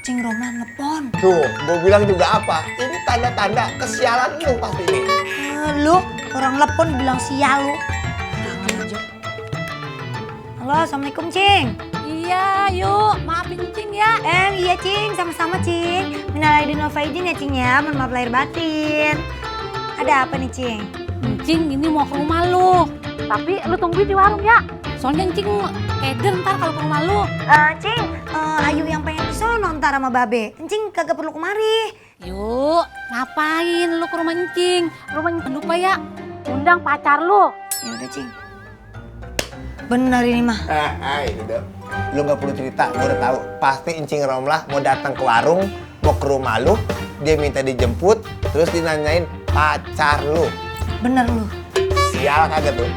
Cing Romlah nelpon. Tuh, gue bilang juga apa? Ini tanda-tanda kesialan lu pasti nih. Lu orang telepon bilang sial lu. Tangan aja. Halo, assalamualaikum Cing. Iya, yuk maafin Cing ya. Iya Cing, sama-sama Cing. Minal aidin wal faizin ya Cing ya, mohon maaf lahir batin. Ada apa nih Cing? Cing ini mau ke rumah lu. Tapi lu tungguin di warung ya. Soalnya Cing keder ntar kalau ke rumah lu. Cing, Ayu yang pengen kesono ntar sama Babe. Cing kagak perlu kemari. Yuk, ngapain lu ke rumah Cing? Rumah Cing lupa ya. Undang pacar lu. Ya udah Cing. Bener ini mah. Ini dong. Lu gak perlu cerita, gue udah tahu. Pasti Encing Romlah mau datang ke warung, mau ke rumah lu, dia minta dijemput, terus dinanyain pacar lu. Bener lu. Sial kagak tuh?